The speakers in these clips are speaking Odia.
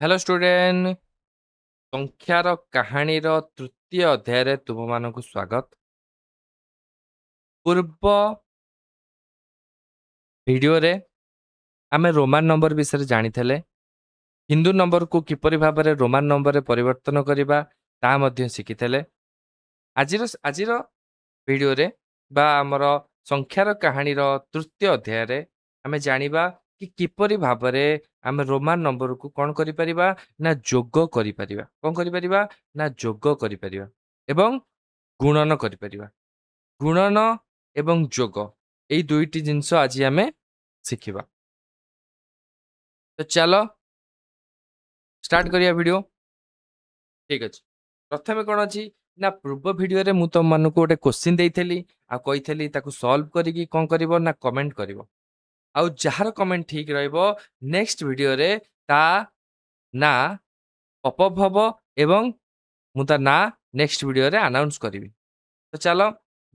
ହ୍ୟାଲୋ ଷ୍ଟୁଡେଣ୍ଟ, ସଂଖ୍ୟାର କାହାଣୀର ତୃତୀୟ ଅଧ୍ୟାୟରେ ତୁମମାନଙ୍କୁ ସ୍ୱାଗତ। ପୂର୍ବ ଭିଡ଼ିଓରେ ଆମେ ରୋମାନ ନମ୍ବର ବିଷୟରେ ଜାଣିଥିଲେ। ହିନ୍ଦୁ ନମ୍ବରକୁ କିପରି ଭାବରେ ରୋମାନ ନମ୍ବରରେ ପରିବର୍ତ୍ତନ କରିବା, ତାହା ମଧ୍ୟ ଶିଖିଥିଲେ। ଆଜିର ଭିଡ଼ିଓରେ ବା ଆମର ସଂଖ୍ୟାର କାହାଣୀର ତୃତୀୟ ଅଧ୍ୟାୟରେ ଆମେ ଜାଣିବା କି କିପରି ଭାବରେ ଆମେ ରୋମାନ ନମ୍ବରକୁ କ'ଣ କରିପାରିବା ନା ଯୋଗ କରିପାରିବା। କ'ଣ କରିପାରିବା ନା ଯୋଗ କରିପାରିବା ଏବଂ ଗୁଣନ କରିପାରିବା। ଗୁଣନ ଏବଂ ଯୋଗ, ଏଇ ଦୁଇଟି ଜିନିଷ ଆଜି ଆମେ ଶିଖିବା। ତ ଚାଲ ଷ୍ଟାର୍ଟ କରିବା ଭିଡ଼ିଓ। ଠିକ ଅଛି। ପ୍ରଥମେ କ'ଣ ଅଛି ନା ପୂର୍ବ ଭିଡ଼ିଓରେ ମୁଁ ତମମାନଙ୍କୁ ଗୋଟେ କୋଶ୍ଚିନ୍ ଦେଇଥିଲି ଆଉ କହିଥିଲି, ତାକୁ ସଲ୍ଭ କରିକି କ'ଣ କରିବ ନା କମେଣ୍ଟ କରିବ। ଆଉ ଯାହାର କମେଣ୍ଟ ଠିକ ରହିବ, ନେକ୍ସଟ ଭିଡ଼ିଓରେ ତା ନାଁ ପପଅପ୍ ହବ ଏବଂ ମୁଁ ତା ନାଁ ନେକ୍ସଟ ଭିଡ଼ିଓରେ ଆନାଉନ୍ସ କରିବି। ତ ଚାଲ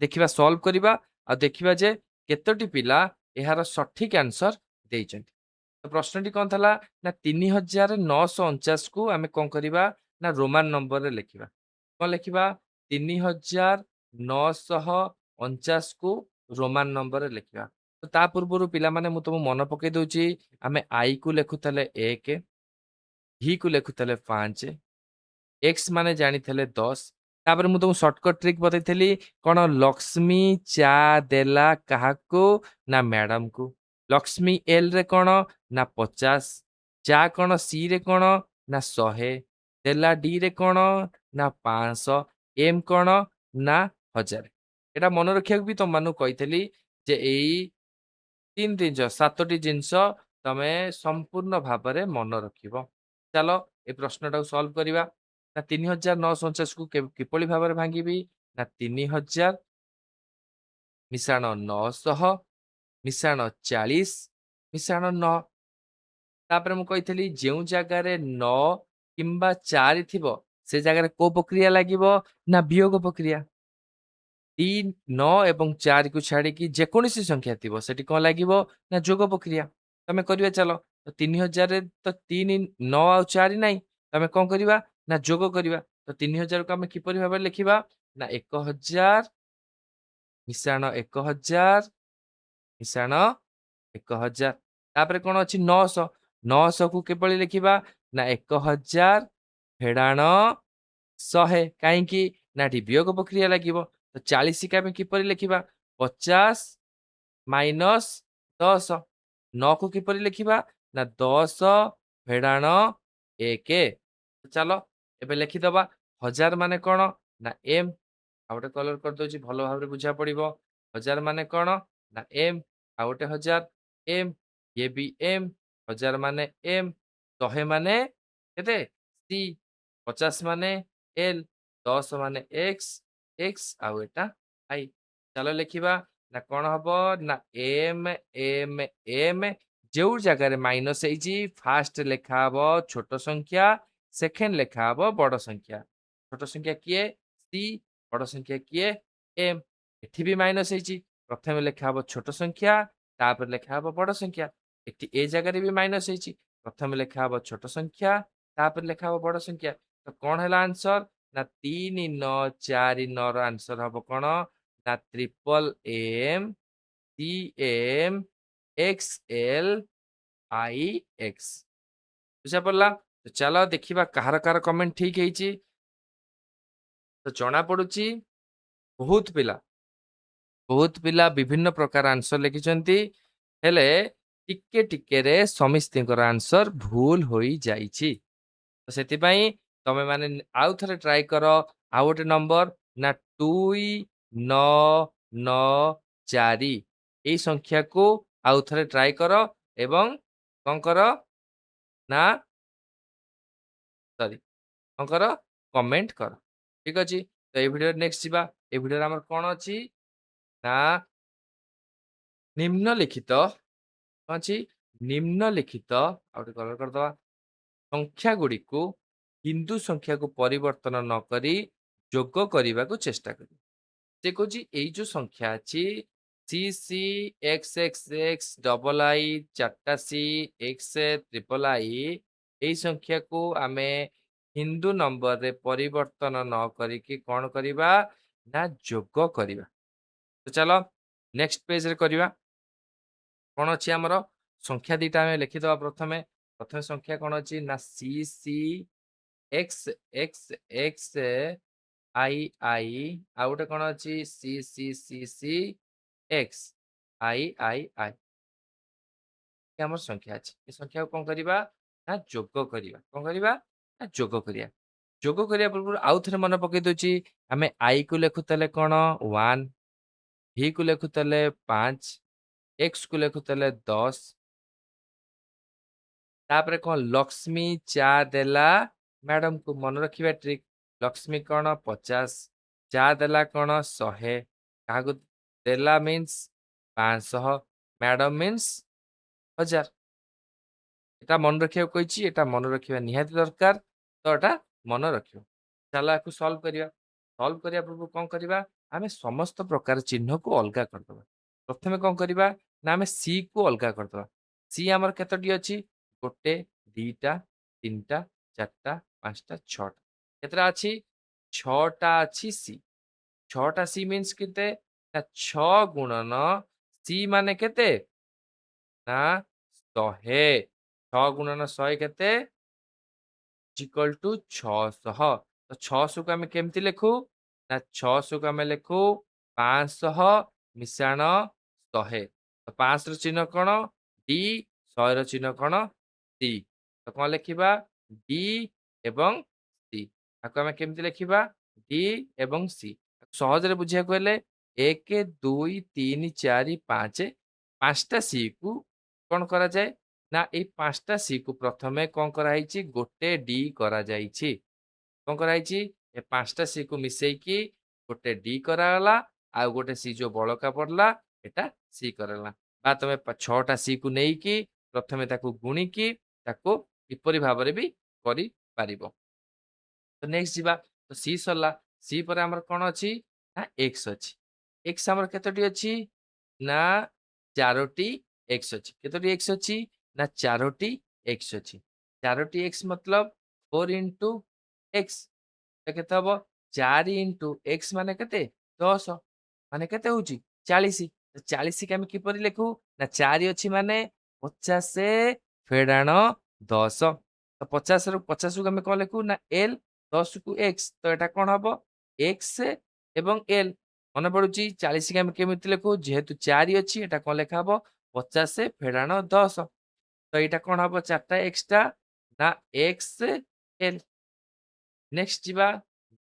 ଦେଖିବା, ସଲ୍ଭ କରିବା ଆଉ ଦେଖିବା ଯେ କେତୋଟି ପିଲା ଏହାର ସଠିକ ଆନ୍ସର ଦେଇଛନ୍ତି। ତ ପ୍ରଶ୍ନଟି କ'ଣ ଥିଲା ନା 3949କୁ ଆମେ କ'ଣ କରିବା ନା ରୋମାନ ନମ୍ବରରେ ଲେଖିବା। କ'ଣ ଲେଖିବା? 3949କୁ ରୋମାନ ନମ୍ବରରେ ଲେଖିବା। ତ ତା ପୂର୍ବରୁ ପିଲାମାନେ, ମୁଁ ତୁମକୁ ମନେ ପକେଇ ଦଉଛି, ଆମେ I କୁ ଲେଖୁଥିଲେ 1, ଭି କୁ ଲେଖୁଥିଲେ 5, ଏକ୍ସ ମାନେ ଜାଣିଥିଲେ 10। ତାପରେ ମୁଁ ତୁମକୁ ସର୍ଟକଟ୍ ଟ୍ରିକ୍ ବତେଇଥିଲି କ'ଣ? ଲକ୍ଷ୍ମୀ ଚା ଦେଲା କାହାକୁ ନା ମ୍ୟାଡାମକୁ। ଲକ୍ଷ୍ମୀ ଏଲ ରେ କ'ଣ ନା 50, ଚା କ'ଣ ସି ରେ କ'ଣ ନା 100, ଦେଲା ଡି ରେ କ'ଣ ନା 500, ଏମ୍ କ'ଣ ନା 1000। ଏଇଟା ମନେ ରଖିବାକୁ ବି ତମମାନଙ୍କୁ କହିଥିଲି ଯେ ଏଇ ତିନି ଜିନିଷ, ସାତଟି ଜିନିଷ ତମେ ସମ୍ପୂର୍ଣ୍ଣ ଭାବରେ ମନେ ରଖିବ। ଚାଲ ଏ ପ୍ରଶ୍ନଟାକୁ ସଲ୍ଭ କରିବା। ନା 3949କୁ କିପରି ଭାବରେ ଭାଙ୍ଗିବି? ନା 3000 ମିଶାଣ 900 ମିଶାଣ 40 ମିଶାଣ 9। ତାପରେ ମୁଁ କହିଥିଲି, ଯେଉଁ ଜାଗାରେ 9 କିମ୍ବା 4 ଥିବ, ସେ ଜାଗାରେ କୋଉ ପ୍ରକ୍ରିୟା ଲାଗିବ ନା ବିୟୋଗ ପ୍ରକ୍ରିୟା। 3, 9 ଏବଂ 4କୁ ଛାଡ଼ିକି ଯେକୌଣସି ସଂଖ୍ୟା ଥିବ, ସେଠି କଣ ଲାଗିବ ନା ଯୋଗ ପ୍ରକ୍ରିୟା। ତମେ କରିବା ଚାଲ। ତ 3000ରେ ତ 3, 9 ଆଉ 4 ନାହିଁ। ତମେ କଣ କରିବା ନା ଯୋଗ କରିବା। ତ 3000କୁ ଆମେ କିପରି ଭାବରେ ଲେଖିବା ନା 1000 ମିଶାଣ 1000 ମିଶାଣ 1000। ତାପରେ କଣ ଅଛି? 900। 900କୁ କିପରି ଲେଖିବା ନା 1000 ଫେଡ଼ାଣ 100। କାହିଁକି ନା ଏଠି ବିୟୋଗ ପ୍ରକ୍ରିୟା ଲାଗିବ। ତ 40କୁ ଆମେ କିପରି ଲେଖିବା? 50 ମାଇନସ 10। 9କୁ କିପରି ଲେଖିବା ନା 10 ଫେଡ଼ାଣ 1। ଚାଲ ଏବେ ଲେଖିଦବା। 1000 ମାନେ କଣ ନା ଏମ୍। ଆଉ ଗୋଟେ କଲର କରିଦଉଛି, ଭଲ ଭାବରେ ବୁଝା ପଡିବ। 1000 ମାନେ କଣ ନା ଏମ୍, ଆଉ ଗୋଟେ 1000 ଏମ୍, ଇଏ ବି ଏମ୍। 1000 ମାନେ ଏମ୍, 100 ମାନେ କେତେ? ସି। 50 ମାନେ ଏଲ୍, 10 ମାନେ ଏକ୍ସ, ଏକ୍ସ ଆଉ ଏଟା I. ଚାଲ ଲେଖିବା। ନା କଣ ହବ ନା ଏମ୍, ଏମ୍, ଏମ୍। ଯୋଉ ଜାଗାରେ ମାଇନସ ହେଇଛି, ଫାଷ୍ଟ ଲେଖା ହବ ଛୋଟ ସଂଖ୍ୟା, ସେକେଣ୍ଡ ଲେଖା ହବ ବଡ ସଂଖ୍ୟା। ଛୋଟ ସଂଖ୍ୟା କିଏ? ସି। ବଡ ସଂଖ୍ୟା କିଏ? ଏମ୍। ଏଠି ବି ମାଇନସ ହେଇଛି, ପ୍ରଥମେ ଲେଖା ହବ ଛୋଟ ସଂଖ୍ୟା, ତାପରେ ଲେଖା ହବ ବଡ ସଂଖ୍ୟା। ଏଠି ଏ ଜାଗାରେ ବି ମାଇନସ ହେଇଛି, ପ୍ରଥମେ ଲେଖା ହବ ଛୋଟ ସଂଖ୍ୟା, ତାପରେ ଲେଖା ହବ ବଡ ସଂଖ୍ୟା। ତ କଣ ହେଲା ଆନ୍ସର ନା 3949ର ଆନ୍ସର ହବ କଣ ନା triple M C M X L I X. ବୁଝା ପଡିଲା? ତ ଚାଲ ଦେଖିବା କାହାର କାହାର କମେଣ୍ଟ ଠିକ ହେଇଛି। ତ ଜଣା ପଡୁଛି ବହୁତ ପିଲା ବିଭିନ୍ନ ପ୍ରକାର ଆନ୍ସର ଲେଖିଛନ୍ତି, ହେଲେ ଟିକେ ଟିକେରେ ସମସ୍ତିଙ୍କର ଆନ୍ସର ଭୁଲ ହୋଇଯାଇଛି। ତ ସେଥିପାଇଁ ତମେ ମାନେ ଆଉ ଥରେ ଟ୍ରାଏ କର। ଆଉ ଗୋଟେ ନମ୍ବର ନା 2994, ଏଇ ସଂଖ୍ୟାକୁ ଆଉ ଥରେ ଟ୍ରାଏ କର ଏବଂ କଣ କର ନା, ସରି, କଣ କର, କମେଣ୍ଟ କର। ଠିକ ଅଛି। ତ ଏଇ ଭିଡ଼ିଓରେ ନେକ୍ସଟ ଯିବା। ଏଇ ଭିଡ଼ିଓରେ ଆମର କଣ ଅଛି ନା ନିମ୍ନଲିଖିତ କଣ ଅଛି? ନିମ୍ନଲିଖିତ, ଆଉ ଗୋଟେ କଲର କରିଦବା, ସଂଖ୍ୟା ଗୁଡ଼ିକୁ ହିନ୍ଦୁ ସଂଖ୍ୟାକୁ ପରିବର୍ତ୍ତନ ନ କରି ଯୋଗ କରିବାକୁ ଚେଷ୍ଟା କରିବ। ସେ କହୁଛି, ଏଇ ଯୋଉ ସଂଖ୍ୟା ଅଛି C C X X X double I ଚାରିଟା ସି ଏକ୍ସ ଟ୍ରିପଲ I ଏଇ ସଂଖ୍ୟାକୁ ଆମେ ହିନ୍ଦୁ ନମ୍ବରରେ ପରିବର୍ତ୍ତନ ନ କରିକି କ'ଣ କରିବା ନା ଯୋଗ କରିବା। ତ ଚାଲ ନେକ୍ସଟ ପେଜରେ କରିବା। କ'ଣ ଅଛି ଆମର? ସଂଖ୍ୟା ଦିଟା ଆମେ ଲେଖିଦେବା ପ୍ରଥମେ। ପ୍ରଥମେ ସଂଖ୍ୟା କ'ଣ ଅଛି ନା C C X X X I I, ଆଉ ଗୋଟେ କ'ଣ ଅଛି? C C C C X I I I. ଆମର ସଂଖ୍ୟା ଅଛି। ଏ ସଂଖ୍ୟାକୁ କ'ଣ କରିବା ନା ଯୋଗ କରିବା। କ'ଣ କରିବା ନା ଯୋଗ କରିବା। ଯୋଗ କରିବା ପୂର୍ବରୁ ଆଉ ଥରେ ମନେ ପକେଇ ଦଉଛି, ଆମେ I କୁ ଲେଖୁଥିଲେ କ'ଣ 1, ଭି କୁ ଲେଖୁଥିଲେ 5, ଏକ୍ସ କୁ ଲେଖୁଥିଲେ 10। ତାପରେ କ'ଣ? ଲକ୍ଷ୍ମୀ ଚା ଦେଲା ମ୍ୟାଡମକୁ। ମନେ ରଖିବା ଟ୍ରିକ୍, ଲକ୍ଷ୍ମୀ କ'ଣ 50, ଚା ଦେଲା କ'ଣ 100, କାହାକୁ ଦେଲା ମିନ୍ସ 500, ମ୍ୟାଡମ ମିନ୍ସ 1000। ଏଟା ମନେ ରଖିବାକୁ କହିଛି, ଏଟା ମନେ ରଖିବା ନିହାତି ଦରକାର, ତ ଏଟା ମନେ ରଖିବ। ଚାଲ ଆକୁ ସଲ୍ଭ କରିବା। ସଲ୍ଭ କରିବା ପୂର୍ବରୁ କ'ଣ କରିବା? ଆମେ ସମସ୍ତ ପ୍ରକାର ଚିହ୍ନକୁ ଅଲଗା କରିଦେବା। ପ୍ରଥମେ କ'ଣ କରିବା ନା ଆମେ ସି କୁ ଅଲଗା କରିଦେବା। ସି ଆମର କେତୋଟି ଅଛି? ଗୋଟେ, ଦିଟା, ତିନିଟା, ଚାରିଟା, ପାଞ୍ଚଟା, ଛଅଟା। କେତେଟା ଅଛି? ଛଅଟା ଅଛି ସି। ଛଅଟା ସି ମିନ୍ସ କେତେ ନା 6 ଗୁଣନ ସି ମାନେ କେତେ ନା 100। 6 ଗୁଣନ 100 କେତେ? Equal to 600। ତ 600କୁ ଆମେ କେମିତି ଲେଖୁ ନା 600କୁ ଆମେ ଲେଖୁ 500 ମିଶାଣ 100। ତ 500ର ଚିହ୍ନ କ'ଣ? ଡି। 100ର ଚିହ୍ନ କ'ଣ? ସି। ତ କ'ଣ ଲେଖିବା? ଡି ଏବଂ ସି। ତାକୁ ଆମେ କେମିତି ଲେଖିବା? ଡି ଏବଂ ସି। ସହଜରେ ବୁଝିବାକୁ ହେଲେ 1, 2, 3, 4, 5, ପାଞ୍ଚଟା ସି କୁ କ'ଣ କରାଯାଏ ନା ଏଇ ପାଞ୍ଚଟା ସି କୁ ପ୍ରଥମେ କ'ଣ କରାହେଇଛି? ଗୋଟେ ଡି କରାଯାଇଛି। କ'ଣ କରାହେଇଛି? ଏ ପାଞ୍ଚଟା ସି କୁ ମିଶେଇକି ଗୋଟେ ଡି କରାଗଲା, ଆଉ ଗୋଟେ ସି ଯୋଉ ବଳକା ପଡିଲା ଏଟା ସି କରାଗଲା। ବା ତମେ ଛଅଟା ସି କୁ ନେଇକି ପ୍ରଥମେ ତାକୁ ଗୁଣିକି ତାକୁ କିପରି ଭାବରେ ବି କରିପାରିବ। ତ ନେକ୍ସଟ ଯିବା। ତ ସି ସରିଲା। ସି ପରେ ଆମର କ'ଣ ଅଛି ନା ଏକ୍ସ ଅଛି। ଏକ୍ସ ଆମର କେତୋଟି ଅଛି ନା ଚାରୋଟି ଏକ୍ସ ଅଛି। କେତୋଟି ଏକ୍ସ ଅଛି ନା ଚାରୋଟି ଏକ୍ସ ଅଛି। ଚାରୋଟି ଏକ୍ସ ମତଲବ 4 ଇଣ୍ଟୁ ଏକ୍ସ କେତେ ହବ? 4 ଇଣ୍ଟୁ ଏକ୍ସ ମାନେ କେତେ? 10, ମାନେ କେତେ ହଉଛି? 40। 40କି ଆମେ କିପରି ଲେଖୁ ନା 4 ଅଛି ମାନେ 50 ଫେଡ଼ାଣ 10। ତ 50ରୁ 50କୁ ଆମେ କ'ଣ ଲେଖୁ ନା ଏଲ, 10କୁ ଏକ୍ସ। ତ ଏଟା କ'ଣ ହବ? ଏକ୍ସ ଏବଂ ଏଲ। ମନେ ପଡୁଛି 40କି ଆମେ କେମିତି ଲେଖୁ? ଯେହେତୁ 4 ଅଛି, ଏଟା କ'ଣ ଲେଖା ହବ? 50 ଫେଡ଼ାଣ 10। ତ ଏଇଟା କ'ଣ ହବ ଚାରିଟା ଏକ୍ସଟା ନା ଏକ୍ସ ଏଲ। ନେକ୍ସଟ ଯିବା।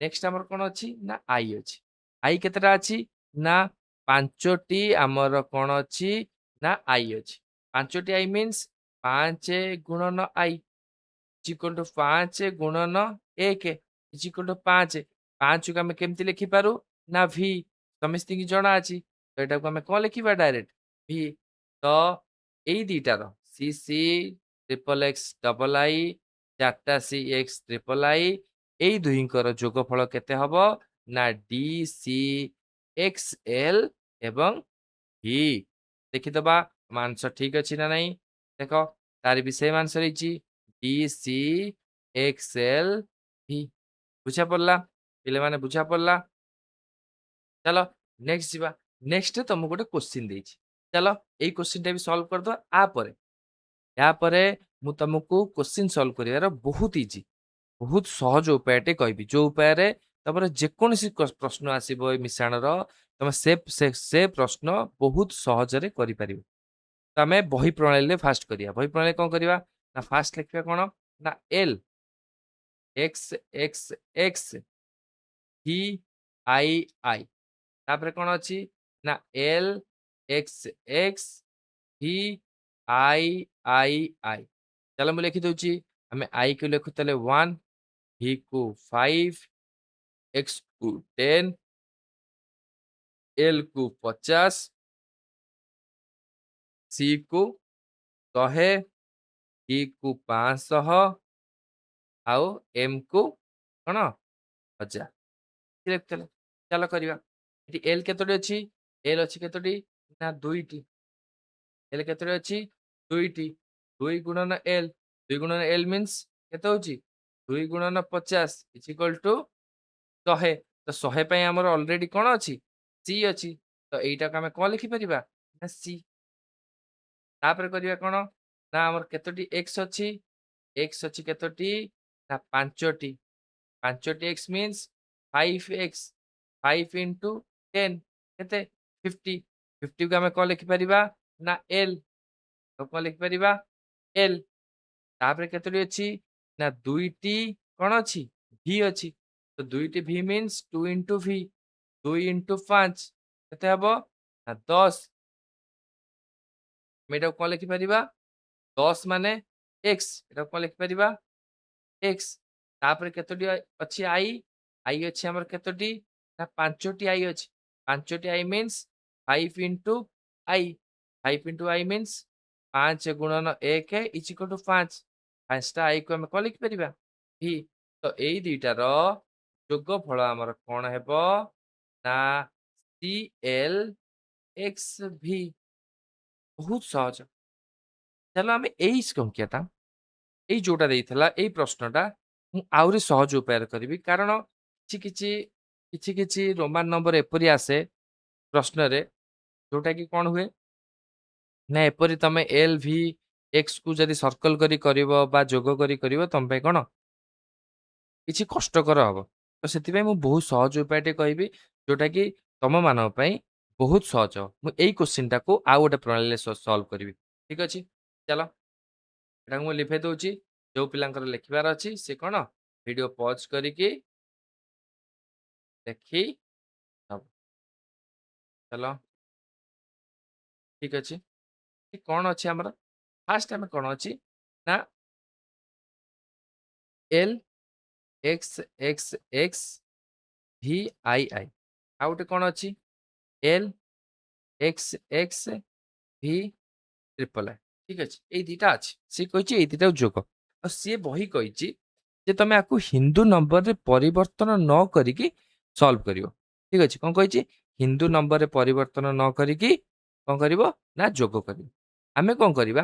ନେକ୍ସଟ ଆମର କ'ଣ ଅଛି ନା I ଅଛି। I କେତେଟା ଅଛି ନା ପାଞ୍ଚଟି। ଆମର କ'ଣ ଅଛି ନା I ଅଛି। ପାଞ୍ଚଟି I means 5 ଗୁଣନ I equal to 5 ଗୁଣନ 1 equal to 5। 5କୁ ଆମେ କେମିତି ଲେଖିପାରୁ ନା ଭି, ସମସ୍ତଙ୍କୁ ଜଣା ଅଛି। ତ ଏଟାକୁ ଆମେ କ'ଣ ଲେଖିବା? ଡାଇରେକ୍ଟ ଭି। ତ ଏଇ ଦିଟାର C C triple X double I, ଚାରିଟା ସି ଏକ୍ସ ଟ୍ରିପଲ I, ଏଇ ଦୁହିଁଙ୍କର ଯୋଗଫଳ କେତେ ହବ ନା ଡି ସି ଏକ୍ସ ଏଲ ଏବଂ ଭି। ଦେଖିଦବା ଆନ୍ସର ଠିକ ଅଛି ନା ନାହିଁ। ଦେଖ, ତାର ବି ସେମ୍ ଆନ୍ସର ହେଇଛି, D C X L V। ବୁଝା ପଡିଲା ପିଲାମାନେ? ବୁଝା ପଡିଲା? ଚାଲ ନେକ୍ସଟ ଯିବା। ନେକ୍ସଟ ତମକୁ ଗୋଟେ କୋଶ୍ଚିନ୍ ଦେଇଛି। ଚାଲ ଏଇ କୋଶ୍ଚିନ୍ଟା ବି ସଲ୍ଭ କରିଦବା। ଆ ପରେ ୟା ପରେ ମୁଁ ତମକୁ କୋଶ୍ଚିନ୍ ସଲ୍ଭ କରିବାର ବହୁତ ଇଜି, ବହୁତ ସହଜ ଉପାୟଟେ କହିବି, ଯୋଉ ଉପାୟରେ ତମର ଯେକୌଣସି ପ୍ରଶ୍ନ ଆସିବ ଏ ମିଶାଣର, ତମେ ସେ ପ୍ରଶ୍ନ ବହୁତ ସହଜରେ କରିପାରିବ। ତ ଆମେ ବହି ପ୍ରଣାଳୀରେ ଫାଷ୍ଟ କରିବା। ବହି ପ୍ରଣାଳୀ କ'ଣ କରିବା ନା ଫାଷ୍ଟ ଲେଖିବା କ'ଣ ନା L X X X V I I। ତାପରେ କ'ଣ ଅଛି ନା L X X V I I I। ଚାଲ ମୁଁ ଲେଖିଦଉଛି। ଆମେ I କୁ ଲେଖୁଥିଲେ 1, ଭି କୁ 5, ଏକ୍ସ କୁ 10, ଏଲ କୁ 50, ସି କୁ 100, ଡି କୁ 500 ଆଉ ଏମ କୁ କ'ଣ 1000 ଲେଖୁଥିଲେ। ଚାଲ କରିବା। ଏଠି ଏଲ କେତୋଟି ଅଛି? ଏଲ ଅଛି କେତୋଟି ନା ଦୁଇଟି। ଏଲ କେତୋଟି ଅଛି? ଦୁଇଟି। 2 ଗୁଣନ ଏଲ, ଦୁଇ ଗୁଣନ ଏଲ୍ ମିନ୍ସ କେତେ ହଉଛି? ଦୁଇ ଗୁଣନ 50 is equal to 100। ତ 100 ପାଇଁ ଆମର ଅଲରେଡି କ'ଣ ଅଛି? ସି ଅଛି। ତ ଏଇଟାକୁ ଆମେ କ'ଣ ଲେଖିପାରିବା ନା ସି। ତାପରେ କରିବା କ'ଣ ନା ଆମର କେତୋଟି ଏକ୍ସ ଅଛି? ଏକ୍ସ ଅଛି କେତୋଟି ନା ପାଞ୍ଚଟି। ପାଞ୍ଚଟି X means five X। 5 into 10 କେତେ? 50। 50କୁ ଆମେ କ'ଣ ଲେଖିପାରିବା ନା ଏଲ୍। କ'ଣ ଲେଖିପାରିବା? ଏଲ୍। ତାପରେ କେତୋଟି ଅଛି ନା ଦୁଇଟି କ'ଣ ଅଛି? ଭି ଅଛି। ତ ଦୁଇଟି V means two into V। 2 into 5 କେତେ ହବ ନା 10। ଆମେ ଏଟାକୁ କ'ଣ ଲେଖିପାରିବା? 10 ମାନେ ଏକ୍ସ। ଏଟାକୁ କ'ଣ ଲେଖିପାରିବା? ଏକ୍ସ। ତାପରେ କେତୋଟି ଅଛି I? I ଅଛି ଆମର କେତୋଟି ନା ପାଞ୍ଚଟି I ଅଛି। ପାଞ୍ଚଟି I means five into I। 5 into I means 5 ଗୁଣନ 1 is equal to 5। ପାଞ୍ଚଟା ଆଇକୁ ଆମେ କ'ଣ ଲେଖିପାରିବା? ଭି। ତ ଏଇ ଦୁଇଟାର ଯୋଗଫଳ ଆମର କ'ଣ ହେବ ନା ସି ଏଲ୍ ଏକ୍ସ ଭି। ବହୁତ ସହଜ। ଚାଲ, ଆମେ ଏଇ ସଂଖ୍ୟାଟା, ଏଇ ଯୋଉଟା ଦେଇଥିଲା ଏଇ ପ୍ରଶ୍ନଟା, ମୁଁ ଆହୁରି ସହଜ ଉପାୟରେ କରିବି। କାରଣ କିଛି କିଛି ରୋମାନ ନମ୍ବର ଏପରି ଆସେ ପ୍ରଶ୍ନରେ, ଯୋଉଟା କି କ'ଣ ହୁଏ ନା ଏପରି ତମେ ଏଲ୍ ଭି ଏକ୍ସ କୁ ଯଦି ସର୍କଲ କରି କରିବ ବା ଯୋଗ କରି କରିବ, ତମ ପାଇଁ କ'ଣ କିଛି କଷ୍ଟକର ହବ। ତ ସେଥିପାଇଁ ମୁଁ ବହୁତ ସହଜ ଉପାୟଟେ କହିବି, ଯୋଉଟା କି ତମ ମାନଙ୍କ ପାଇଁ ବହୁତ ସହଜ। ମୁଁ ଏଇ କୋଶ୍ଚିନ୍ଟାକୁ ଆଉ ଗୋଟେ ପ୍ରଣାଳୀରେ ସଲ୍ଭ କରିବି। ଠିକ ଅଛି, ଚାଲ, ଏଟାକୁ ମୁଁ ଲିଭେଇ ଦଉଛି। ଯୋଉ ପିଲାଙ୍କର ଲେଖିବାର ଅଛି, ସେ କ'ଣ ଭିଡ଼ିଓ ପଜ୍ କରିକି ଲେଖି ହବ। ଚାଲ, ଠିକ ଅଛି। କ'ଣ ଅଛି ଆମର? ଫାଷ୍ଟ ଆମେ କ'ଣ ଅଛି ନା L X X X V I I। ଆଉ ଗୋଟେ କ'ଣ ଅଛି? L X X V triple I। ଠିକ ଅଛି, ଏଇ ଦିଟା ଅଛି। ସିଏ କହିଛି ଏଇ ଦିଟାକୁ ଯୋଗ। ଆଉ ସିଏ ବହି କହିଛି ଯେ ତମେ ଆକୁ ହିନ୍ଦୁ ନମ୍ବରରେ ପରିବର୍ତ୍ତନ ନ କରିକି ସଲ୍ଭ କରିବ। ଠିକ ଅଛି, କ'ଣ କହିଛି? ହିନ୍ଦୁ ନମ୍ବରରେ ପରିବର୍ତ୍ତନ ନ କରିକି କ'ଣ କରିବ ନା ଯୋଗ କରିବ। ଆମେ କ'ଣ କରିବା?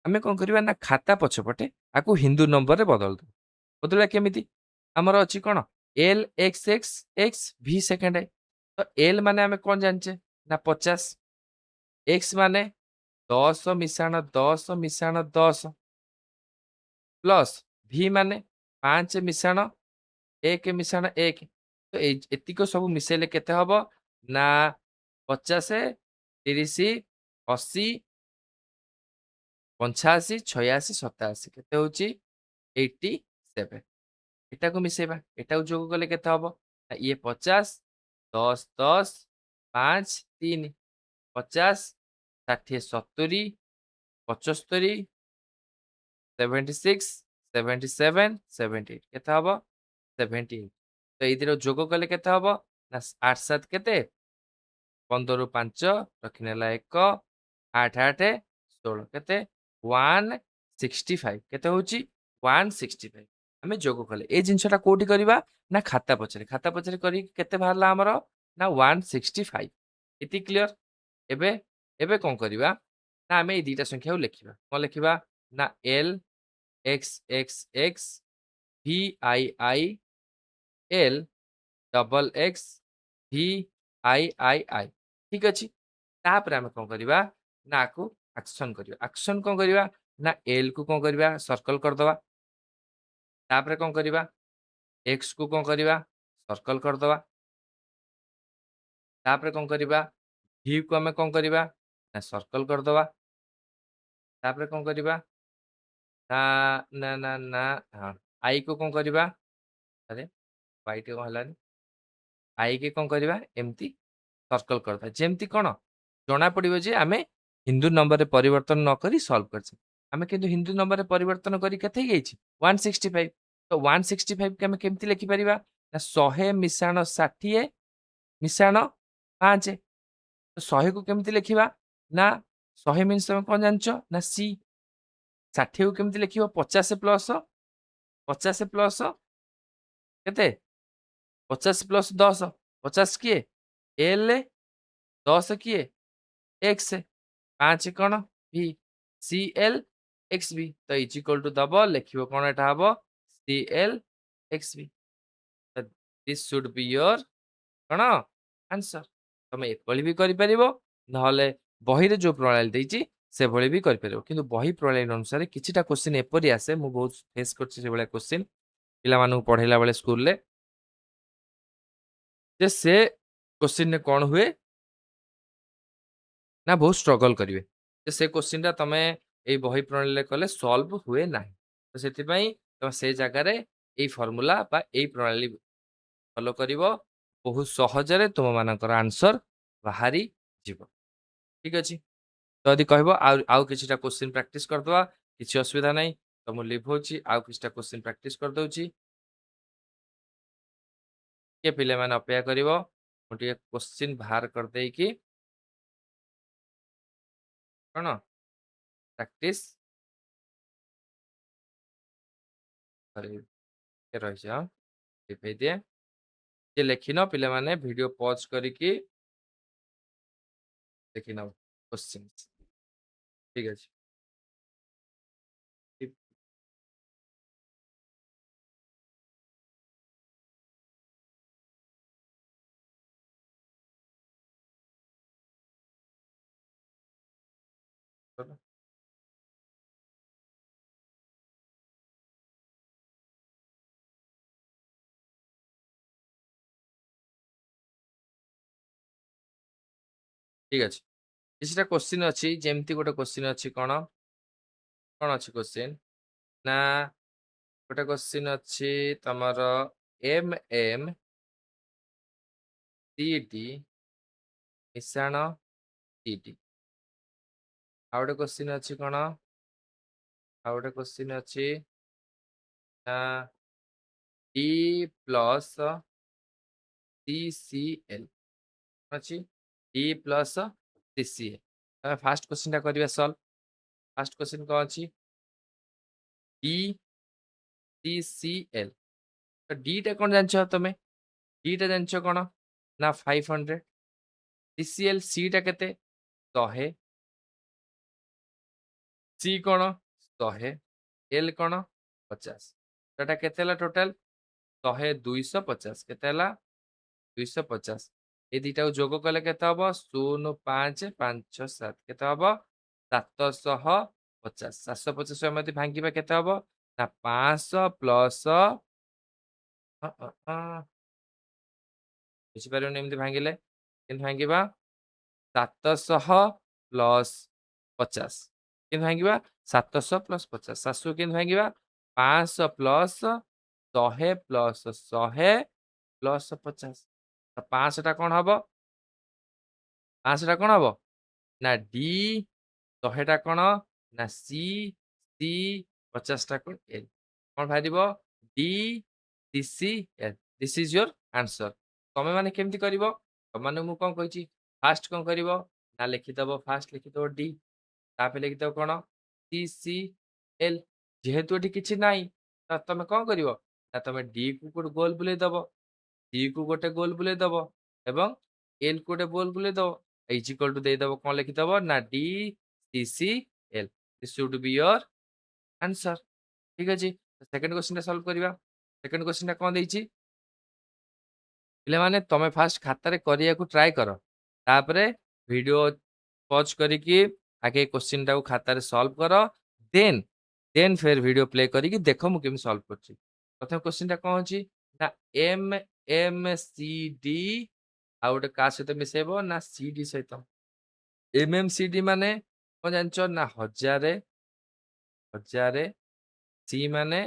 ଆମେ କ'ଣ କରିବା ନା ଖାତା ପଛପଟେ ଆକୁ ହିନ୍ଦୁ ନମ୍ବରରେ ବଦଳି ଦେବୁ। ବଦଳିବା କେମିତି? ଆମର ଅଛି କ'ଣ? L X X X V second I। ତ ଏଲ୍ ମାନେ ଆମେ କ'ଣ ଜାଣିଛେ ନା 50। ଏକ୍ସ ମାନେ 10 ମିଶାଣ 10 ମିଶାଣ 10, ପ୍ଲସ୍ ଭି ମାନେ 5 ମିଶାଣ 1 ମିଶାଣ 1। ତ ଏଇ ଏତିକ ସବୁ ମିଶେଇଲେ କେତେ ହବ ନା 50, 30, 80, 85, 86, 87। କେତେ ହଉଛି? 87। ଏଟାକୁ ମିଶେଇବା। ଏଟାକୁ ଯୋଗ କଲେ କେତେ ହବ ନା ଇଏ 50, 10, 10, 5, 3, 50, 60, 70, 75, 76, 77, 78। କେତେ ହବ? 78। ତ ଏଇଥିରେ ଯୋଗ କଲେ କେତେ ହବ ନା ଆଠ ସାତ କେତେ? 15ରୁ 5 ରଖିନେଲା 1, 8 8 16। କେତେ? 165। କେତେ ହଉଛି? 165। ଆମେ ଯୋଗ କଲେ। ଏଇ ଜିନିଷଟା କୋଉଠି କରିବା ନା ଖାତା ପଛରେ। ଖାତା ପଛରେ କରିକି କେତେ ବାହାରିଲା ଆମର ନା 165। ଏତିକି କ୍ଲିଅର? ଏବେ କ'ଣ କରିବା ନା ଆମେ ଏଇ ଦିଟା ସଂଖ୍ୟାକୁ ଲେଖିବା। କ'ଣ ଲେଖିବା ନା L X X X V I I, L double X V I I I। ଠିକ ଅଛି, ତାପରେ ଆମେ କ'ଣ କରିବା ନା ଆକୁ ଆକ୍ସନ କରିବା। ଆକ୍ସନ କ'ଣ କରିବା ନା ଏଲ୍ କୁ କ'ଣ କରିବା? ସର୍କଲ କରିଦେବା। ତାପରେ କ'ଣ କରିବା? ଏକ୍ସ କୁ କ'ଣ କରିବା? ସର୍କଲ କରିଦେବା। ତାପରେ କ'ଣ କରିବା? ଭି କୁ ଆମେ କ'ଣ କରିବା ନା ସର୍କଲ କରିଦେବା। ତାପରେ କ'ଣ କରିବା ନା ନା ନା ନା ହଁ, I କୁ କ'ଣ କରିବା? ଆରେ, ୱାଇ କ'ଣ ହେଲାନି? I କି କ'ଣ କରିବା? ଏମିତି ସର୍କଲ କରିଦେବା, ଯେମିତି କ'ଣ ଜଣା ପଡ଼ିବ ଯେ ଆମେ ହିନ୍ଦୁ ନମ୍ବରରେ ପରିବର୍ତ୍ତନ ନ କରି ସଲ୍ଭ କରିଛେ। ଆମେ କିନ୍ତୁ ହିନ୍ଦୁ ନମ୍ବରରେ ପରିବର୍ତ୍ତନ କରି କେତେ ହେଇଯାଇଛି? 165। ତ 165କୁ ଆମେ କେମିତି ଲେଖିପାରିବା ନା 100 ମିଶାଣ 60 ମିଶାଣ 5। ତ 100କୁ କେମିତି ଲେଖିବା ନା 100 ମିନ୍ସ ତମେ କ'ଣ ଜାଣିଛ ନା ସି। 60କୁ କେମିତି ଲେଖିବ? 50 ପ୍ଲସ୍, 50 ପ୍ଲସ୍ କେତେ? 50 ପ୍ଲସ୍ 10। 50 କିଏ? ଏଲ୍। 10 କିଏ? ଏକ୍ସ। 5 କ'ଣ? V C L. ଏକ୍ସ ବି। ତ is equal to ଦବ, ଲେଖିବ କ'ଣ ଏଟା ହବ? C L X B. This should be your କ'ଣ ଆନ୍ସର। ତମେ ଏଭଳି ବି କରିପାରିବ, ନହେଲେ ବହିରେ ଯୋଉ ପ୍ରଣାଳୀ ଦେଇଛି ସେଭଳି ବି କରିପାରିବ। କିନ୍ତୁ ବହି ପ୍ରଣାଳୀ ଅନୁସାରେ କିଛିଟା କୋଶ୍ଚିନ୍ ଏପରି ଆସେ, ମୁଁ ବହୁତ ଫେସ୍ କରିଛି ସେଭଳିଆ କୋଶ୍ଚିନ୍ ପିଲାମାନଙ୍କୁ ପଢେଇଲା ବେଳେ ସ୍କୁଲରେ, ଯେ ସେ କୋଶ୍ଚିନ୍ରେ କ'ଣ ହୁଏ ନା ବହୁତ ଷ୍ଟ୍ରଗଲ୍ କରିବେ, ଯେ ସେ କୋଶ୍ଚିନ୍ଟା ତମେ ଏଇ ବହି ପ୍ରଣାଳୀରେ କଲେ ସଲ୍ଭ ହୁଏ ନାହିଁ। ତ ସେଥିପାଇଁ ତମେ ସେ ଜାଗାରେ ଏଇ ଫର୍ମୁଲା ବା ଏଇ ପ୍ରଣାଳୀ ଫଲୋ କରିବ, ବହୁତ ସହଜରେ ତୁମମାନଙ୍କର ଆନ୍ସର ବାହାରି ଯିବ। ଠିକ ଅଛି? ତ ଯଦି କହିବ ଆଉ କିଛିଟା କୋଶ୍ଚିନ୍ ପ୍ରାକ୍ଟିସ୍ କରିଦେବା, କିଛି ଅସୁବିଧା ନାହିଁ। ତ ମୁଁ ଲିଭଉଛି, ଆଉ କିଛିଟା କୋଶ୍ଚିନ୍ ପ୍ରାକ୍ଟିସ୍ କରିଦେଉଛି। ଟିକେ ପିଲାମାନେ ଅପେକ୍ଷା କରିବ, ମୁଁ ଟିକେ କୋଶ୍ଚିନ୍ ବାହାର କରିଦେଇକି କ'ଣ ପ୍ରାକ୍ଟିସ୍ କରିବି। ଟିକେ ରହିଯାଅ, ଲିଭେଇ ଦିଏ। ଯିଏ ଲେଖିନ ପିଲାମାନେ, ଭିଡ଼ିଓ ପଜ୍ କରିକି ଦେଖିନବ କୋଶ୍ଚିନ୍। ଠିକ ଅଛି? ଠିକ ଅଛି। କିଛିଟା କୋଶ୍ଚିନ୍ ଅଛି, ଯେମିତି ଗୋଟେ କୋଶ୍ଚିନ୍ ଅଛି, କ'ଣ କ'ଣ ଅଛି କୋଶ୍ଚିନ୍ ନା, ଗୋଟେ କୋଶ୍ଚିନ୍ ଅଛି ତମର ଏମ୍ ଏମ୍ ସି ଡି ମିଶାଣ ସି ଡି। ଆଉ ଗୋଟେ କୋଶ୍ଚିନ୍ ଅଛି କ'ଣ? ଆଉ ଗୋଟେ କୋଶ୍ଚିନ୍ ଅଛି ନା D plus C C L ଅଛି, D plus C C L. ଆମେ ଫାଷ୍ଟ କୋଶ୍ଚିନ୍ଟା କରିବା ସଲ୍ଭ। ଫାଷ୍ଟ କୋଶ୍ଚିନ୍ କ'ଣ ଅଛି? D C C L. ତ ଡିଟା କ'ଣ ଜାଣିଛ ତମେ? ଡିଟା ଜାଣିଛ କ'ଣ ନା 500। ସି ସି ଏଲ୍, ସିଟା କେତେ? 100। ସି କ'ଣ 100, ଏଲ୍ କ'ଣ 50। ତ ଏଟା କେତେ ହେଲା ଟୋଟାଲ? 100 250। କେତେ ହେଲା? 250। ଏଇ ଦୁଇଟାକୁ ଯୋଗ କଲେ କେତେ ହବ? 0 5 5 7, କେତେ ହବ? 750। 750 ଆମେ ଯଦି ଭାଙ୍ଗିବା କେତେ ହବ ନା 500 ପ୍ଲସ୍, ବୁଝିପାରିବନି ଏମିତି ଭାଙ୍ଗିଲେ। କେମିତି ଭାଙ୍ଗିବା? 700 ପ୍ଲସ୍ 50। କେମିତି ଭାଙ୍ଗିବା? 700 ପ୍ଲସ୍ 50। 700 କେମିତି ଭାଙ୍ଗିବା? 500 ପ୍ଲସ୍ 100 ପ୍ଲସ୍ 100 ପ୍ଲସ୍ 50। ତ 500ଟା କ'ଣ ହବ? 500ଟା କ'ଣ ହବ ନା ଡି, 100ଟା କ'ଣ ନା ସି, ସି 50ଟା କ'ଣ ଏଲ୍। କ'ଣ ବାହାରିବ? D C C L. This is your answer. ତମେ ମାନେ କେମିତି କରିବ? ତମମାନେ ମୁଁ କ'ଣ କହିଛି? ଫାଷ୍ଟ କ'ଣ କରିବ ନା ଲେଖିଦେବ, ଫାଷ୍ଟ ଲେଖିଦେବ ଡି, ତାପରେ ଲେଖିଦେବ କ'ଣ ସି ସି ଏଲ୍। ଯେହେତୁ ଏଠି କିଛି ନାହିଁ, ତ ତମେ କ'ଣ କରିବ ନା ତମେ ଡି କୁ ଗୋଟେ ଗୋଲ ବୁଲେଇ ଦବ, ସି କୁ ଗୋଟେ ଗୋଲ ବୁଲେଇ ଦବ ଏବଂ ଏଲ୍ କୁ ଗୋଟେ ଗୋଲ ବୁଲେଇ ଦବ। Is equal to ଦେଇଦବ, କ'ଣ ଲେଖିଦବ ନା D C C L. This should be your answer. ଠିକ ଅଛି? ସେକେଣ୍ଡ କ୍ୱେଶ୍ଚିନ୍ଟା ସଲ୍ଭ କରିବା। ସେକେଣ୍ଡ କ୍ୱେଶ୍ଚିନ୍ଟା କ'ଣ ଦେଇଛି ପିଲାମାନେ? ତମେ ଫାଷ୍ଟ ଖାତାରେ କରିବାକୁ ଟ୍ରାଏ କର, ତାପରେ ଭିଡ଼ିଓ ପଜ୍ କରିକି ଆଗେ କ୍ୱେଶ୍ଚିନ୍ଟାକୁ ଖାତାରେ ସଲ୍ଭ କର, ଦେନ୍ ଫେର ଭିଡ଼ିଓ ପ୍ଲେ କରିକି ଦେଖ ମୁଁ କେମିତି ସଲ୍ଭ କରୁଛି। ପ୍ରଥମ କ୍ୱେଶ୍ଚିନ୍ଟା କ'ଣ ଅଛି ନା ଏମ୍ ଏମ୍ ସି ଡି ଆଉ ଗୋଟେ କାହା ସହିତ ମିଶେଇବ ନା ସି ଡି ସହିତ। ଏମ୍ ଏମ୍ ସି ଡି ମାନେ କ'ଣ ଜାଣିଛ ନା 1000, 1000, ସି ମାନେ,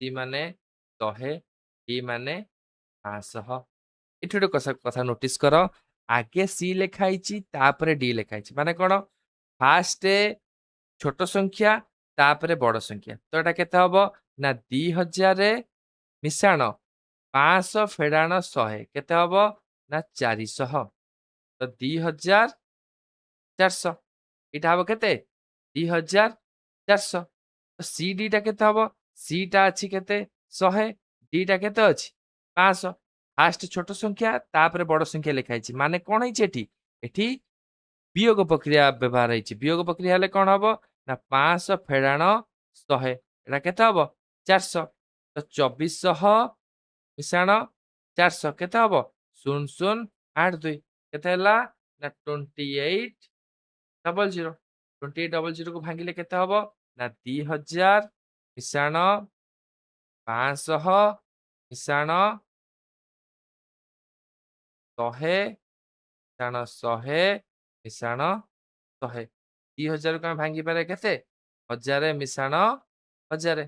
ସି ମାନେ 100, ଡି ମାନେ 500। ଏଠି ଗୋଟେ କଥା ନୋଟିସ୍ କର, ଆଗେ ସି ଲେଖା ହେଇଛି ତାପରେ ଡି ଲେଖା ହେଇଛି, ମାନେ କ'ଣ? ଫାଷ୍ଟ ଛୋଟ ସଂଖ୍ୟା ତାପରେ ବଡ଼ ସଂଖ୍ୟା। ତ ଏଟା କେତେ ହବ ନା 2000 ମିଶାଣ 500 ଫେଡ଼ାଣ 100, କେତେ ହବ ନା 400। ତ 2400, ଏଇଟା ହବ କେତେ? 2400। ତ ସି ଡିଟା କେତେ ହବ? ସିଟା ଅଛି କେତେ? 100, ଡିଟା କେତେ ଅଛି? 500। ଫାଷ୍ଟ ଛୋଟ ସଂଖ୍ୟା ତାପରେ ବଡ଼ ସଂଖ୍ୟା ଲେଖା ହେଇଛି, ମାନେ କ'ଣ ହେଇଛି ଏଠି? ଏଠି ବିୟୋଗ ପ୍ରକ୍ରିୟା ବ୍ୟବହାର ହେଇଛି। ବିୟୋଗ ପ୍ରକ୍ରିୟା ହେଲେ କ'ଣ ହବ ନା 500 ଫେଡ଼ାଣ 100, ଏଇଟା କେତେ ହବ? 400। ତ 2400 ମିଶାଣ 400 କେତେ ହବ? 0 0 8 2 କେତେ ହେଲା ନା 2800। 2800କୁ ଭାଙ୍ଗିଲେ କେତେ ହବ ନା 2000 ମିଶାଣ 500 ମିଶାଣ 100 ମିଶାଣ 100 ମିଶାଣ 100। 2000କୁ ଆମେ ଭାଙ୍ଗି ପାରିବା କେତେ? 1000 ମିଶାଣ 1000।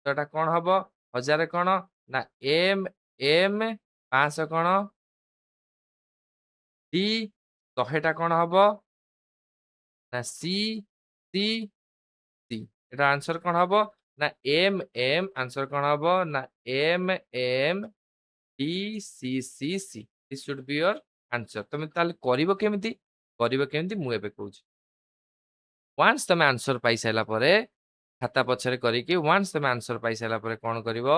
ତ ଏଟା କ'ଣ ହବ? 1000 କ'ଣ ନା ଏମ୍ ଏମ୍, 500 କ'ଣ ଡି, 100ଟା କ'ଣ ହବ ନା ସି ସି ସି। ଏଟା ଆନ୍ସର କ'ଣ ହବ ନା ଏମ୍ ଏମ୍, ଆନ୍ସର କ'ଣ ହବ ନା M M D C C C. This should be your answer. ତମେ ତାହେଲେ କରିବ କେମିତି? କରିବ କେମିତି ମୁଁ ଏବେ କହୁଛି। ୱାନ୍ସ ତମେ ଆନ୍ସର ପାଇସାରିଲା ପରେ, ଖାତା ପଛରେ କରିକି, ୱାନ୍ସ ତମେ ଆନ୍ସର ପାଇସାରିଲା ପରେ କ'ଣ କରିବ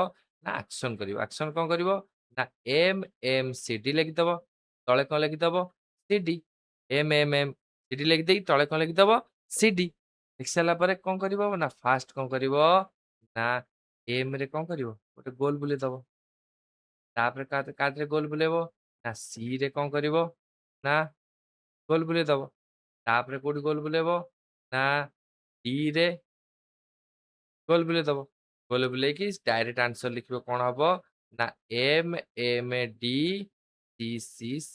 ନା ଆକ୍ସନ କରିବ। ଆକ୍ସନ କ'ଣ କରିବ ନା ଏମ୍ ଏମ୍ ସି ଡି ଲେଖିଦବ, ତଳେ କ'ଣ ଲେଖିଦବ? C D. M M M C D ଲେଖିଦେଇକି ତଳେ କ'ଣ ଲେଖିଦବ? ସି ଡି ଲେଖି ସାରିଲା ପରେ କ'ଣ କରିବ ନା ଫାଷ୍ଟ କ'ଣ କରିବ ନା ଏମ୍ ରେ କ'ଣ କରିବ? ଗୋଟେ ଗୋଲ ବୁଲେଇଦବ। ତାପରେ କାହାଥିରେ ଗୋଲ ବୁଲେଇବ ନା ସି ରେ କ'ଣ କରିବ ନା ଗୋଲ ବୁଲେଇଦବ। ତାପରେ କୋଉଠି ଗୋଲ ବୁଲେଇବ ନା ଡି ରେ ଗୋଲ ବୁଲେଇଦବ। ଗୋଲ ବୁଲେଇକି ଡାଇରେକ୍ଟ ଆନ୍ସର ଲେଖିବ। କ'ଣ ହବ ନା M M D C C C।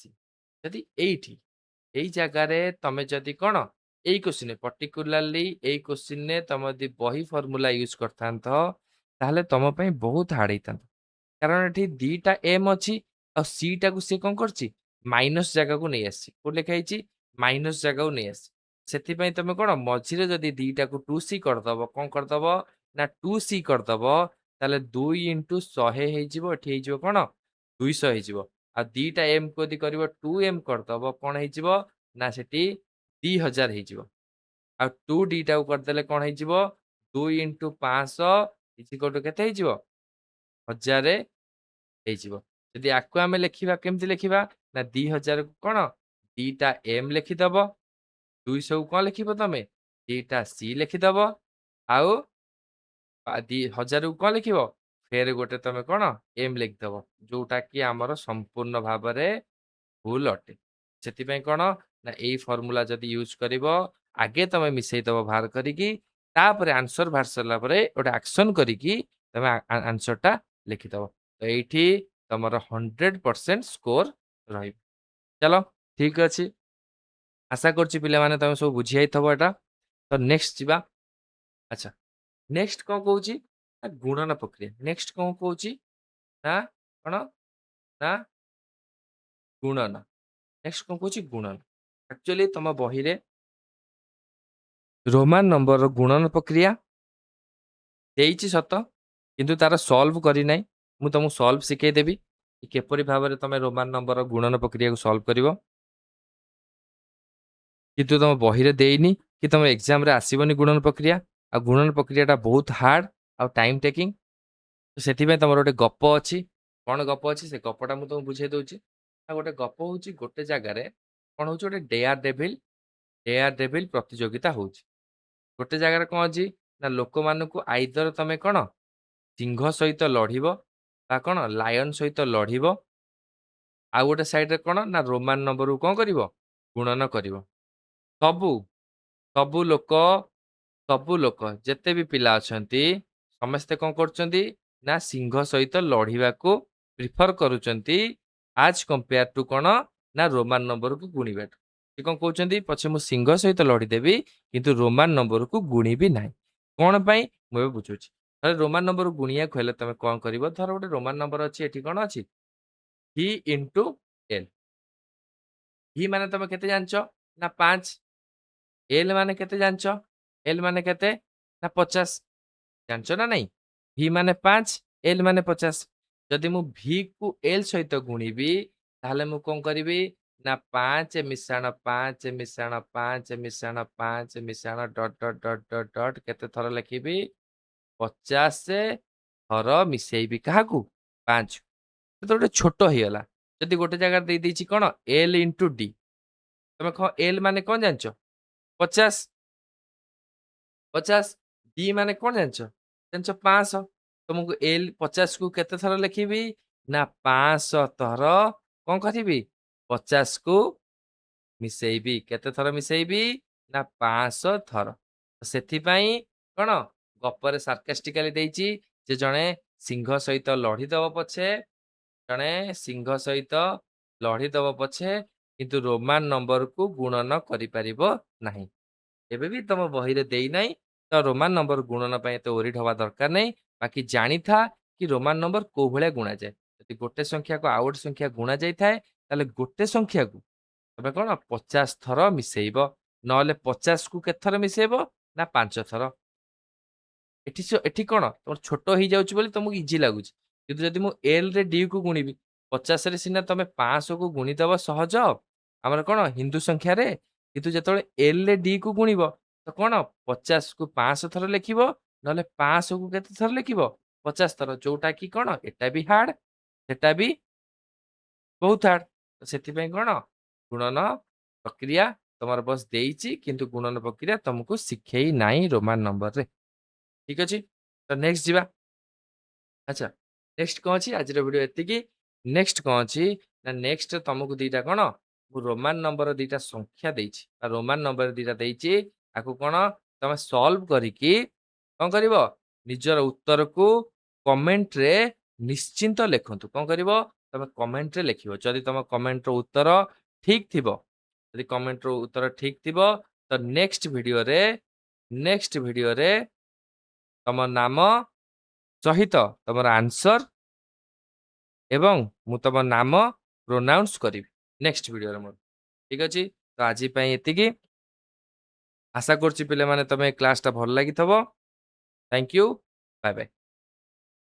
ଯଦି ଏଇଠି ଏଇ ଜାଗାରେ ତମେ ଯଦି କ'ଣ ଏଇ କୋଶ୍ଚିନ୍, ପର୍ଟିକୁଲାରଲି ଏଇ କୋଶ୍ଚିନ୍ରେ ତମେ ଯଦି ବହି ଫର୍ମୁଲା ୟୁଜ୍ କରିଥାନ୍ତ, ତାହେଲେ ତମ ପାଇଁ ବହୁତ ହାର୍ଡ ହେଇଥାନ୍ତା। କାରଣ ଏଠି ଦିଟା ଏମ୍ ଅଛି ଆଉ ସିଟାକୁ ସିଏ କ'ଣ କରିଛି? ମାଇନସ୍ ଜାଗାକୁ ନେଇ ଆସିଛି। କୋଉଠି ଲେଖା ହେଇଛି? ମାଇନସ୍ ଜାଗାକୁ ନେଇ ଆସିଛି। ସେଥିପାଇଁ ତମେ କ'ଣ ମଝିରେ ଯଦି ଦିଟାକୁ ଟୁ ସି କରିଦବ, କ'ଣ କରିଦବ ନା ଟୁ ସି କରିଦବ, ତାହେଲେ 2 ଇଣ୍ଟୁ 100 ହେଇଯିବ। ଏଠି ହେଇଯିବ କ'ଣ? 200 ହେଇଯିବ। ଆଉ ଦିଟା ଏମ୍ କୁ ଯଦି କରିବ, ଟୁ ଏମ୍ କରିଦବ, କ'ଣ ହେଇଯିବ ନା ସେଠି 2000 ହେଇଯିବ। ଆଉ ଟୁ ଡିଟାକୁ କରିଦେଲେ କ'ଣ ହେଇଯିବ? 2 ଇଣ୍ଟୁ 500 is equal to କେତେ ହେଇଯିବ? 1000 ହେଇଯିବ। ଯଦି ଆକୁ ଆମେ ଲେଖିବା, କେମିତି ଲେଖିବା ନା 2000କୁ କ'ଣ ଦିଟା ଏମ୍ ଲେଖିଦବ, 200କୁ କ'ଣ ଲେଖିବ ତମେ? ଦିଟା ସି ଲେଖିଦବ, ଆଉ 1000କୁ କ'ଣ ଲେଖିବ? ଫେର ଗୋଟେ ତମେ କ'ଣ ଏମ୍ ଲେଖିଦବ, ଯୋଉଟା କି ଆମର ସମ୍ପୂର୍ଣ୍ଣ ଭାବରେ ଭୁଲ ଅଟେ। ସେଥିପାଇଁ କ'ଣ ନା ଏଇ ଫର୍ମୁଲା ଯଦି ୟୁଜ୍ କରିବ, ଆଗେ ତମେ ମିଶେଇଦବ ବାହାର କରିକି, ତାପରେ ଆନ୍ସର ବାହାର ସାରିଲା ପରେ ଗୋଟେ ଆକ୍ସନ କରିକି ତମେ ଆନ୍ସରଟା ଲେଖିଦବ। ତ ଏଇଠି ତମର 100% ସ୍କୋର ରହିବ। ଚାଲ, ଠିକ ଅଛି। ଆଶା କରୁଛି ପିଲାମାନେ ତମେ ସବୁ ବୁଝି ଯାଇଥିବ ଏଟା। ତ ନେକ୍ସଟ ଯିବା। ଆଚ୍ଛା, ନେକ୍ସଟ କ'ଣ କହୁଛି ନା ଗୁଣନ ପ୍ରକ୍ରିୟା। ନେକ୍ସଟ କ'ଣ କହୁଛି ନା କ'ଣ ନା ଗୁଣନ। ନେକ୍ସଟ କ'ଣ କହୁଛି? ଗୁଣନ। ଆକ୍ଚୁଆଲି ତମ ବହିରେ ରୋମାନ ନମ୍ବରର ଗୁଣନ ପ୍ରକ୍ରିୟା ଦେଇଛି ସତ, କିନ୍ତୁ ତାର ସଲ୍ଭ କରିନାହିଁ। ମୁଁ ତମକୁ ସଲ୍ଭ ଶିଖେଇଦେବି କି କିପରି ଭାବରେ ତମେ ରୋମାନ ନମ୍ବର ଗୁଣନ ପ୍ରକ୍ରିୟାକୁ ସଲ୍ଭ କରିବ। କିନ୍ତୁ ତମ ବହିରେ ଦେଇନି କି ତମ ଏକ୍ଜାମରେ ଆସିବନି ଗୁଣନ ପ୍ରକ୍ରିୟା। ଆଉ ଗୁଣନ ପ୍ରକ୍ରିୟାଟା ବହୁତ ହାର୍ଡ ଆଉ ଟାଇମ୍ ଟେକିଂ। ସେଥିପାଇଁ ତମର ଗୋଟେ ଗପ ଅଛି। କ'ଣ ଗପ ଅଛି? ସେ ଗପଟା ମୁଁ ତମକୁ ବୁଝେଇ ଦଉଛି। ଆଉ ଗୋଟେ ଗପ ହଉଛି, ଗୋଟେ ଜାଗାରେ କ'ଣ ହଉଛି, ଗୋଟେ ଡେୟାର ଡେଭିଲ ପ୍ରତିଯୋଗିତା ହଉଛି। ଗୋଟେ ଜାଗାରେ କ'ଣ ଅଛି ନା ଲୋକମାନଙ୍କୁ ଆଇଦର ତମେ କ'ଣ ସିଂହ ସହିତ ଲଢିବ ବା କ'ଣ ଲାୟନ ସହିତ ଲଢିବ, ଆଉ ଗୋଟେ ସାଇଡରେ କ'ଣ ନା ରୋମାନ ନମ୍ବରକୁ କ'ଣ କରିବ? ଗୁଣନ କରିବ। ସବୁ ସବୁ ଲୋକ ସବୁ ଲୋକ ଯେତେ ବି ପିଲା ଅଛନ୍ତି, ସମସ୍ତେ କ'ଣ କରୁଛନ୍ତି ନା ସିଂହ ସହିତ ଲଢିବାକୁ ପ୍ରିଫର କରୁଛନ୍ତି ଆଜ୍ କମ୍ପେୟାର ଟୁ କ'ଣ ନା ରୋମାନ ନମ୍ବରକୁ ଗୁଣିବାଠୁ। ସେ କ'ଣ କହୁଛନ୍ତି, ପଛେ ମୁଁ ସିଂହ ସହିତ ଲଢିଦେବି, କିନ୍ତୁ ରୋମାନ ନମ୍ବରକୁ ଗୁଣିବି ନାହିଁ। କ'ଣ ପାଇଁ? ମୁଁ ଏବେ ବୁଝୁଛି। ତାହେଲେ ରୋମାନ ନମ୍ବର ଗୁଣିବାକୁ ହେଲେ ତମେ କ'ଣ କରିବ? ଧର ଗୋଟେ ରୋମାନ ନମ୍ବର ଅଛି। ଏଠି କ'ଣ ଅଛି? ଭି ଇଣ୍ଟୁ ଏଲ୍। ଭି ମାନେ ତମେ କେତେ ଜାଣିଛ ନା 5। ଏଲ୍ ମାନେ କେତେ ଜାଣିଛ? ଏଲ୍ ମାନେ କେତେ ନା 50। ଜାଣିଛ ନା ନାଇଁ? ଭି ମାନେ 5, ଏଲ୍ ମାନେ 50। ଯଦି ମୁଁ ଭି କୁ ଏଲ୍ ସହିତ ଗୁଣିବି, ତାହେଲେ ମୁଁ କ'ଣ କରିବି ନା 5 ମିଶାଣ 5 ମିଶାଣ 5 ମିଶାଣ 5 ମିଶାଣ dot dot dot dot dot କେତେ ଥର ଲେଖିବି? 50 ଥର ମିଶେଇବି। କାହାକୁ? 5। ତ ଗୋଟେ ଛୋଟ ହେଇଗଲା। ଯଦି ଗୋଟେ ଜାଗାରେ ଦେଇଦେଇଛି କ'ଣ ଏଲ୍ ଇଣ୍ଟୁ ଡି, ତମେ ତମେ କହ, ଏଲ୍ ମାନେ କଣ ଜାଣିଛ? 50। 50। ଡି ମାନେ କଣ ଜାଣିଛ? ଜାଣିଛ 500। ତମକୁ ଏଲ୍ 50କୁ କେତେ ଥର ଲେଖିବି ନା 500 ଥର କଣ କରିବି? 50କୁ ମିଶେଇବି। କେତେ ଥର ମିଶେଇବି ନା 500 ଥର। ସେଥିପାଇଁ କଣ ଗପରେ ସାର୍କାଷ୍ଟିକାଲି ଦେଇଛି ଯେ ଜଣେ ସିଂହ ସହିତ ଲଢିଦବ ପଛେ, ଜଣେ ସିଂହ ସହିତ ଲଢିଦବ ପଛେ, କିନ୍ତୁ ରୋମାନ ନମ୍ବରକୁ ଗୁଣନ କରିପାରିବ ନାହିଁ। ଏବେ ବି ତମ ବହିରେ ଦେଇନାହିଁ, ତ ରୋମାନ ନମ୍ବର ଗୁଣନ ପାଇଁ ଏତେ ୱରିଡ୍ ହବା ଦରକାର ନାହିଁ। ବାକି ଜାଣିଥା କି ରୋମାନ ନମ୍ବର କୋଉ ଭଳିଆ ଗୁଣାଯାଏ। ଯଦି ଗୋଟେ ସଂଖ୍ୟାକୁ ଆଉ ଗୋଟେ ସଂଖ୍ୟା ଗୁଣା ଯାଇଥାଏ, ତାହେଲେ ଗୋଟେ ସଂଖ୍ୟାକୁ ତମେ କଣ 50 ଥର ମିଶେଇବ, ନହେଲେ 50କୁ କେତେ ଥର ମିଶେଇବ ନା 5 ଥର। ଏଠି କଣ ତମର ଛୋଟ ହେଇଯାଉଛି ବୋଲି ତମକୁ ଇଜି ଲାଗୁଛି। କିନ୍ତୁ ଯଦି ମୁଁ ଏଲ୍ ରେ ଡି କୁ ଗୁଣିବି, 50ରେ ସିନା ତମେ 500କୁ ଗୁଣିଦବ ସହଜ, ଆମର କଣ ହିନ୍ଦୁ ସଂଖ୍ୟାରେ, କିନ୍ତୁ ଯେତେବେଳେ ଏଲ୍ ରେ ଡି କୁ ଗୁଣିବ ତ କଣ 50କୁ 500 ଥର ଲେଖିବ, ନହେଲେ 500କୁ କେତେ ଥର ଲେଖିବ? 50 ଥର। ଯୋଉଟା କି କଣ ଏଟା ବି ହାର୍ଡ, ସେଟା ବି ବହୁତ ହାର୍ଡ। ସେଥିପାଇଁ କଣ ଗୁଣନ ପ୍ରକ୍ରିୟା ତମର ବସ୍ ଦେଇଛି, କିନ୍ତୁ ଗୁଣନ ପ୍ରକ୍ରିୟା ତମକୁ ଶିଖେଇ ନାହିଁ ରୋମାନ ନମ୍ବରରେ। ଠିକ ଅଛି, ତ ନେକ୍ସଟ ଯିବା। ଆଚ୍ଛା, ନେକ୍ସଟ କଣ ଅଛି? ଆଜିର ଭିଡିଓ ଏତିକି। ନେକ୍ସଟ କଣ ଅଛି ନା ନେକ୍ସଟ ତମକୁ ଦିଟା କଣ ମୁଁ ରୋମାନ ନମ୍ବର ଦିଟା ସଂଖ୍ୟା ଦେଇଛି ବା ରୋମାନ ନମ୍ବର ଦିଟା ଦେଇଛି। ଆକୁ କଣ ତମେ ସଲ୍ଭ କରିକି କଣ କରିବ? ନିଜର ଉତ୍ତରକୁ କମେଣ୍ଟରେ ନିଶ୍ଚିନ୍ତ ଲେଖନ୍ତୁ। କଣ କରିବ ତମେ? କମେଣ୍ଟରେ ଲେଖିବ। ଯଦି ତମ କମେଣ୍ଟର ଉତ୍ତର ଠିକ ଥିବ, ଯଦି କମେଣ୍ଟର ଉତ୍ତର ଠିକ ଥିବ, ତ ନେକ୍ସଟ ଭିଡିଓରେ ତମ ନାମ ସହିତ ତମର ଆନ୍ସର ଏବଂ ମୁଁ ତମ ନାମ ପ୍ରୋନାଉନ୍ସ କରିବି ନେକ୍ସଟ ଭିଡିଓରେ ମୋର। ଠିକ ଅଛି, ତ ଆଜି ପାଇଁ ଏତିକି। ଆଶା କରୁଛି ପିଲାମାନେ, ତମେ କ୍ଲାସଟା ଭଲ ଲାଗିଥିବ। Thank you, bye bye.